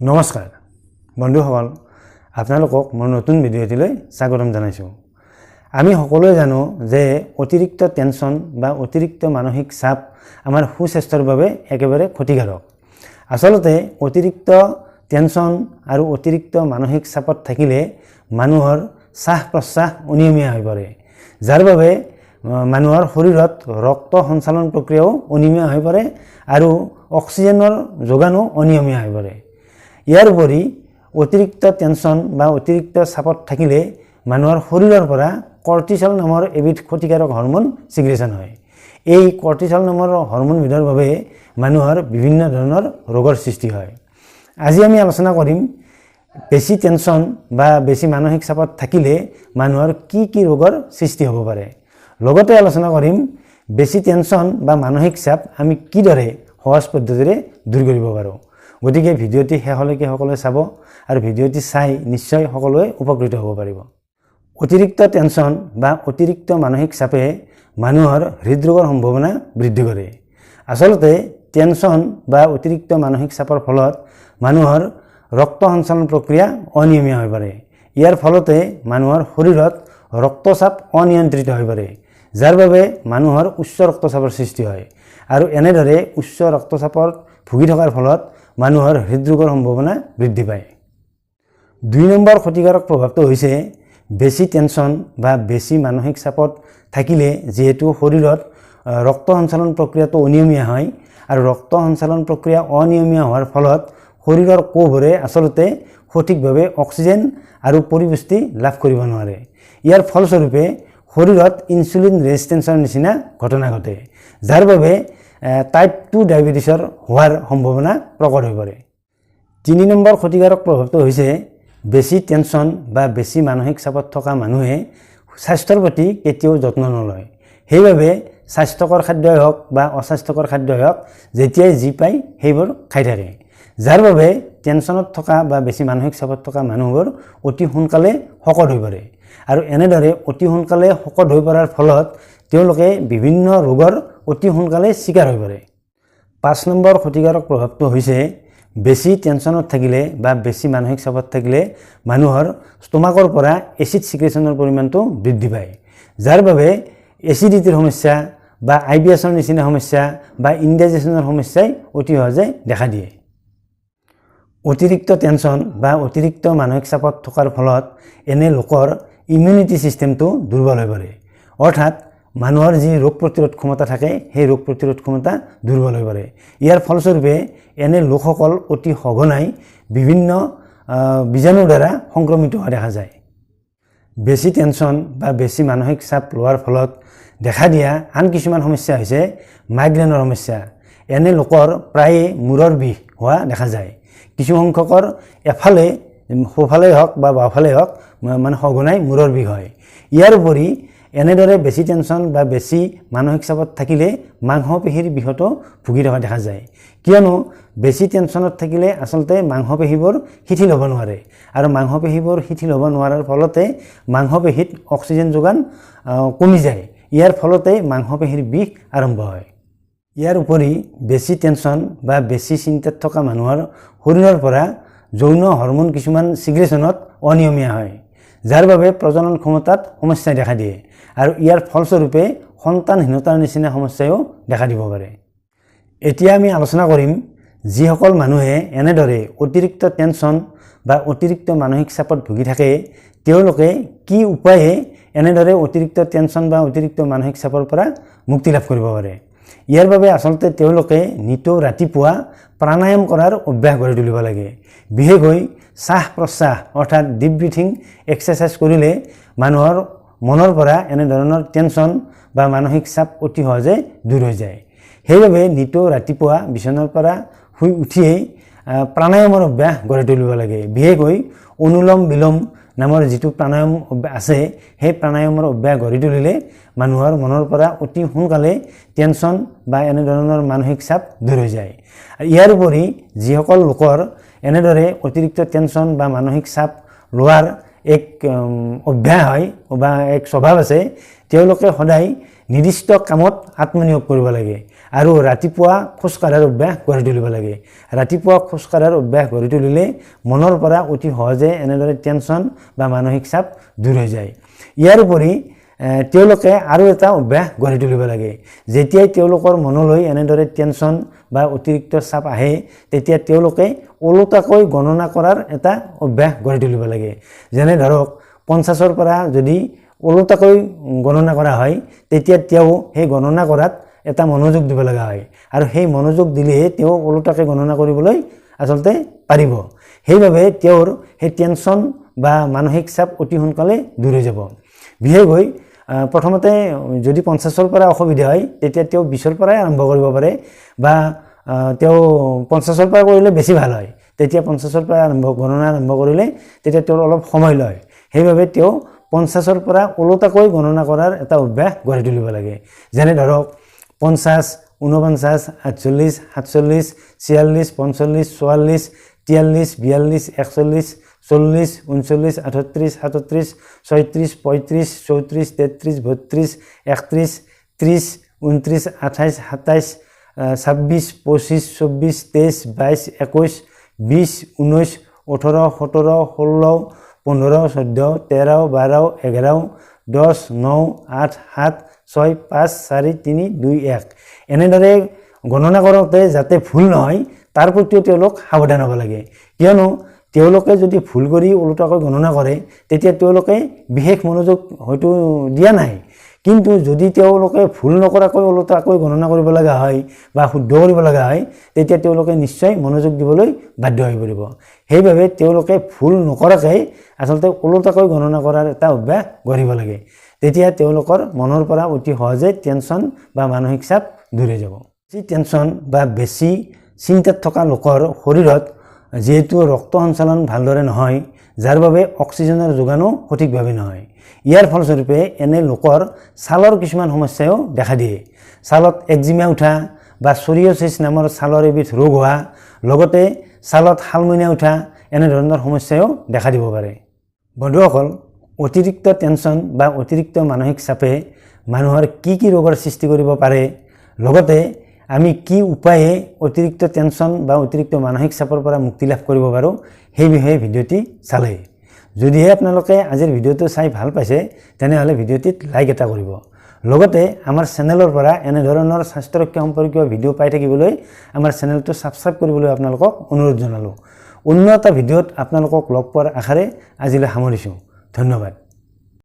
নমস্কাৰ বন্ধুসকল, আপোনালোকক মোৰ নতুন ভিডিঅ' এটিলৈ স্বাগতম জনাইছোঁ। আমি সকলোৱে জানো যে অতিৰিক্ত টেনশ্যন বা অতিৰিক্ত মানসিক চাপ আমাৰ সুস্বাস্থ্যৰ বাবে একেবাৰে ক্ষতিকাৰক। আচলতে অতিৰিক্ত টেনশ্যন আৰু অতিৰিক্ত মানসিক চাপত থাকিলে মানুহৰ শ্বাস প্ৰশ্বাস অনিয়মীয়া হৈ পৰে, যাৰ বাবে মানুহৰ শৰীৰত ৰক্ত সঞ্চালন প্ৰক্ৰিয়াও অনিয়মীয়া হৈ পৰে আৰু অক্সিজেনৰ যোগানো অনিয়মীয়া হৈ পৰে। ইয়াৰ উপৰি অতিৰিক্ত টেনশ্যন বা অতিৰিক্ত চাপত থাকিলে মানুহৰ শৰীৰৰ পৰা কৰ্টিচল নামৰ এবিধ ক্ষতিকাৰক হৰম'ন চিক্ৰেশ্যন হয়। এই কৰ্টিচল নামৰ হৰম'নবিধৰ বাবে মানুহৰ বিভিন্ন ধৰণৰ ৰোগৰ সৃষ্টি হয়। আজি আমি আলোচনা কৰিম বেছি টেনশ্যন বা বেছি মানসিক চাপত থাকিলে মানুহৰ কি কি ৰোগৰ সৃষ্টি হ'ব পাৰে। লগতে আলোচনা কৰিম বেছি টেনশ্যন বা মানসিক চাপ আমি কিদৰে সহজ পদ্ধতিৰে দূৰ কৰিব পাৰোঁ। গতিকে ভিডিঅ'টি শেষলৈকে সকলোৱে চাব আৰু ভিডিঅ'টি চাই নিশ্চয় সকলোৱে উপকৃত হ'ব পাৰিব। অতিৰিক্ত টেনশ্যন বা অতিৰিক্ত মানসিক চাপে মানুহৰ হৃদৰোগৰ সম্ভাৱনা বৃদ্ধি কৰে। আচলতে টেনশ্যন বা অতিৰিক্ত মানসিক চাপৰ ফলত মানুহৰ ৰক্ত সঞ্চালন প্ৰক্ৰিয়া অনিয়মীয়া হৈ পৰে। ইয়াৰ ফলতে মানুহৰ শৰীৰত ৰক্তচাপ অনিয়ন্ত্ৰিত হৈ পৰে, যাৰ বাবে মানুহৰ উচ্চ ৰক্তচাপৰ সৃষ্টি হয় আৰু এনেদৰে উচ্চ ৰক্তচাপত ভুগি থকাৰ ফলত মানুহৰ হৃদৰোগৰ সম্ভাৱনা বৃদ্ধি পায়। 2 নম্বৰ ক্ষতিকাৰক প্ৰভাৱটো হৈছে বেছি টেনশ্যন বা বেছি মানসিক চাপত থাকিলে যিহেতু শৰীৰত ৰক্ত সঞ্চালন প্ৰক্ৰিয়াটো অনিয়মীয়া হয় আৰু ৰক্ত সঞ্চালন প্ৰক্ৰিয়া অনিয়মীয়া হোৱাৰ ফলত শৰীৰৰ কোষবোৰে আচলতে সঠিকভাৱে অক্সিজেন আৰু পৰিপুষ্টি লাভ কৰিব নোৱাৰে। ইয়াৰ ফলস্বৰূপে শৰীৰত ইনচুলিন ৰেজিষ্টেঞ্চৰ নিচিনা ঘটনা ঘটে, যাৰ বাবে টাইপ 2 ডায়েবেটিছৰ হোৱাৰ সম্ভাৱনা প্ৰকট হৈ পৰে। 3 নম্বৰ ক্ষতিকাৰক প্ৰভাৱটো হৈছে বেছি টেনশ্যন বা বেছি মানসিক চাপত থকা মানুহে স্বাস্থ্যৰ প্ৰতি কেতিয়াও যত্ন নলয়। সেইবাবে স্বাস্থ্যকৰ খাদ্যই হওক বা অস্বাস্থ্যকৰ খাদ্যই হওক, যেতিয়াই যি পায় সেইবোৰ খাই থাকে, যাৰ বাবে টেনশ্যনত থকা বা বেছি মানসিক চাপত থকা মানুহবোৰ অতি সোনকালে শকত হৈ পৰে আৰু এনেদৰে অতি সোনকালে শকত হৈ পৰাৰ ফলত তেওঁলোকে বিভিন্ন ৰোগৰ অতি সোনকালে চিকাৰ হৈ পৰে। 5 নম্বৰ ক্ষতিকাৰক প্ৰভাৱটো হৈছে বেছি টেনশ্যনত থাকিলে বা বেছি মানসিক চাপত থাকিলে মানুহৰ ষ্টমাকৰ পৰা এচিড চিক্ৰেশ্যনৰ পৰিমাণটো বৃদ্ধি পায়, যাৰ বাবে এচিডিটিৰ সমস্যা বা আইবিএছৰ নিচিনা সমস্যা বা ইনডাইজেশ্যনৰ সমস্যাই অতি সহজে দেখা দিয়ে। অতিৰিক্ত টেনশ্যন বা অতিৰিক্ত মানসিক চাপত থকাৰ ফলত এনে লোকৰ ইমিউনিটি ছিষ্টেমটো দুৰ্বল হৈ পৰে, অৰ্থাৎ মানুহৰ যি ৰোগ প্ৰতিৰোধ ক্ষমতা থাকে, সেই ৰোগ প্ৰতিৰোধ ক্ষমতা দুৰ্বল হৈ পৰে। ইয়াৰ ফলস্বৰূপে এনে লোকসকল অতি সঘনাই বিভিন্ন বীজাণুৰ দ্বাৰা সংক্ৰমিত হোৱা দেখা যায়। বেছি টেনশ্যন বা বেছি মানসিক চাপ লোৱাৰ ফলত দেখা দিয়া আন কিছুমান সমস্যা হৈছে মাইগ্ৰেইনৰ সমস্যা। এনে লোকৰ প্ৰায়ে মূৰৰ বিষ হোৱা দেখা যায়। কিছুসংখ্যকৰ এফালে, সোঁফালেই হওক বা বাওঁফালেই হওক, মানে সঘনাই মূৰৰ বিষ হয়। ইয়াৰ উপৰি এনেদৰে বেছি টেনশ্যন বা বেছি মানসিক চাপত থাকিলে মাংসপেশীৰ বিষতো ভুগি থকা দেখা যায়, কিয়নো বেছি টেনশ্যনত থাকিলে আচলতে মাংসপেশীবোৰ শিথিল হ'ব নোৱাৰে আৰু মাংসপেশীবোৰ শিথিল হ'ব নোৱাৰাৰ ফলতে মাংসপেশীত অক্সিজেন যোগান কমি যায়। ইয়াৰ ফলতে মাংসপেশীৰ বিষ আৰম্ভ হয়। ইয়াৰ উপৰি বেছি টেনশ্যন বা বেছি চিন্তাত থকা মানুহৰ শৰীৰৰ পৰা যৌন হৰম'ন কিছুমান চিক্ৰেশ্যনত অনিয়মীয়া হয়, যাৰ বাবে প্ৰজনন ক্ষমতাত সমস্যাই দেখা দিয়ে আৰু ইয়াৰ ফলস্বৰূপে সন্তানহীনতাৰ নিচিনা সমস্যায়ো দেখা দিব পাৰে। এতিয়া আমি আলোচনা কৰিম যিসকল মানুহে এনেদৰে অতিৰিক্ত টেনশ্যন বা অতিৰিক্ত মানসিক চাপত ভুগি থাকে, তেওঁলোকে কি উপায়ে এনেদৰে অতিৰিক্ত টেনশ্যন বা অতিৰিক্ত মানসিক চাপৰ পৰা মুক্তি লাভ কৰিব পাৰে। ইয়াৰ বাবে আচলতে তেওঁলোকে নিতৌ ৰাতিপুৱা প্ৰাণায়াম কৰাৰ অভ্যাস গঢ়ি তুলিব লাগে। বিশেষকৈ শ্বাস প্ৰশ্বাস অৰ্থাৎ ডিপ ব্ৰিথিং এক্সাৰচাইজ কৰিলে মানুহৰ মনৰ পৰা এনেধৰণৰ টেনশ্যন বা মানসিক চাপ অতি সহজে দূৰ হৈ যায়। সেইবাবে নিতৌ ৰাতিপুৱা বিচনাৰ পৰা শুই উঠিয়েই প্ৰাণায়ামৰ অভ্যাস গঢ়ি তুলিব লাগে। বিশেষকৈ অনুলোম বিলোম নামৰ যিটো প্ৰাণায়াম আছে, সেই প্ৰাণায়ামৰ অভ্যাস গঢ়ি তুলিলে মানুহৰ মনৰ পৰা অতি সোনকালে টেনশ্যন বা এনেধৰণৰ মানসিক চাপ দূৰ হৈ যায়। ইয়াৰ উপৰি যিসকল লোকৰ এনেদৰে অতিৰিক্ত টেনশ্যন বা মানসিক চাপ লোৱাৰ এক অভ্যাস হয় বা এক স্বভাৱ আছে, তেওঁলোকে সদায় নিৰ্দিষ্ট কামত আত্মনিয়োগ কৰিব লাগে। আৰু ৰাতিপুৱা খোজকঢ়াৰ অভ্যাস গঢ়ি তুলিব লাগে। ৰাতিপুৱা খোজকঢ়াৰ অভ্যাস গঢ়ি তুলিলে মনৰ পৰা অতি সহজে এনেদৰে টেনশ্যন বা মানসিক চাপ দূৰ হৈ যায়। ইয়াৰ উপৰি তেওঁলোকে আৰু এটা অভ্যাস গঢ়ি তুলিব লাগে। যেতিয়াই তেওঁলোকৰ মনলৈ এনেদৰে টেনশ্যন বা অতিৰিক্ত চাপ আহে, তেতিয়া তেওঁলোকে ওলোটাকৈ গণনা কৰাৰ এটা অভ্যাস গঢ়ি তুলিব লাগে। যেনে ধৰক 50ৰ পৰা যদি ওলোটাকৈ গণনা কৰা হয়, তেতিয়া তেওঁ সেই গণনা কৰাত এটা মনোযোগ দিব লগা হয় আৰু সেই মনোযোগ দিলেহে তেওঁ ওলোটাকৈ গণনা কৰিবলৈ আচলতে পাৰিব। সেইবাবে তেওঁৰ সেই টেনশ্যন বা মানসিক চাপ অতি সোনকালে দূৰ হৈ যাব। বিশেষকৈ প্ৰথমতে যদি 50ৰ পৰা অসুবিধা হয়, তেতিয়া তেওঁ 20ৰ পৰাই আৰম্ভ কৰিব পাৰে বা তেওঁ 50ৰ পৰা কৰিলে বেছি ভাল হয়। তেতিয়া 50ৰ পৰা গণনা আৰম্ভ কৰিলে তেতিয়া তেওঁৰ অলপ সময় লয়। সেইবাবে তেওঁ 50ৰ পৰা ওলোটাকৈ গণনা কৰাৰ এটা অভ্যাস গঢ়ি তুলিব লাগে। যেনে ধৰক 50, 49, 48, 47, 46, 45, 44, 43, 42, 41, 40, 39, 38, 37, 36, 35, 34, 33, 32, 31, 30, 29, 28, 27, 26, 25, 24, 23, 22, 21, 20, 19, 18, 17, 16, 15, 14, 13, 12, 11, 10, 9, 8, 7, 6, 5, 4, 3, 2, 1। এনেদৰে গণনা কৰোঁতে যাতে ভুল নহয় তাৰ প্ৰতিও তেওঁলোক সাৱধান হ'ব লাগে। কিয়নো তেওঁলোকে যদি ভুল কৰি ওলোটাকৈ গণনা কৰে, তেতিয়া তেওঁলোকে বিশেষ মনোযোগ হয়তো দিয়া নাই, কিন্তু যদি তেওঁলোকে ভুল নকৰাকৈ ওলোটাকৈ গণনা কৰিব লগা হয় বা শুদ্ধ কৰিব লগা হয়, তেতিয়া তেওঁলোকে নিশ্চয় মনোযোগ দিবলৈ বাধ্য হৈ পৰিব। সেইবাবে তেওঁলোকে ভুল নকৰাকৈ আচলতে ওলোটাকৈ গণনা কৰাৰ এটা অভ্যাস গঢ়িব লাগে। তেতিয়া তেওঁলোকৰ মনৰ পৰা অতি সহজে টেনশ্যন বা মানসিক চাপ দূৰ হৈ যাব। বেছি টেনশ্যন বা বেছি চিন্তাত থকা লোকৰ শৰীৰত যিহেতু ৰক্ত সঞ্চালন ভালদৰে নহয়, যাৰ বাবে অক্সিজেনৰ যোগানো সঠিকভাৱে নহয়। ইয়াৰ ফলস্বৰূপে এনে লোকৰ ছালৰ কিছুমান সমস্যায়ো দেখা দিয়ে। ছালত একজিমা উঠা বা চৰিয়চিছ নামৰ ছালৰ এবিধ ৰোগ হোৱা, লগতে ছালত শালমইনা উঠা এনেধৰণৰ সমস্যায়ো দেখা দিব পাৰে। বন্ধুসকল, অতিৰিক্ত টেনশ্যন বা অতিৰিক্ত মানসিক চাপে মানুহৰ কি কি ৰোগৰ সৃষ্টি কৰিব পাৰে, লগতে আমি কি উপায়ে অতিৰিক্ত টেনশ্যন বা অতিৰিক্ত মানসিক চাপৰ পৰা মুক্তি লাভ কৰিব পাৰোঁ, সেই বিষয়ে ভিডিঅ'টি চালে। যদিহে আপোনালোকে আজিৰ ভিডিঅ'টো চাই ভাল পাইছে, তেনেহ'লে ভিডিঅ'টিত লাইক এটা কৰিব। লগতে আমাৰ চেনেলৰ পৰা এনেধৰণৰ স্বাস্থ্যৰক্ষা সম্পৰ্কীয় ভিডিঅ' পাই থাকিবলৈ আমাৰ চেনেলটো ছাবস্ক্ৰাইব কৰিবলৈ আপোনালোকক অনুৰোধ জনালোঁ। অন্য এটা ভিডিঅ'ত আপোনালোকক লগ পোৱাৰ আশাৰে আজিলৈ সামৰিছোঁ। ধন্যবাদ।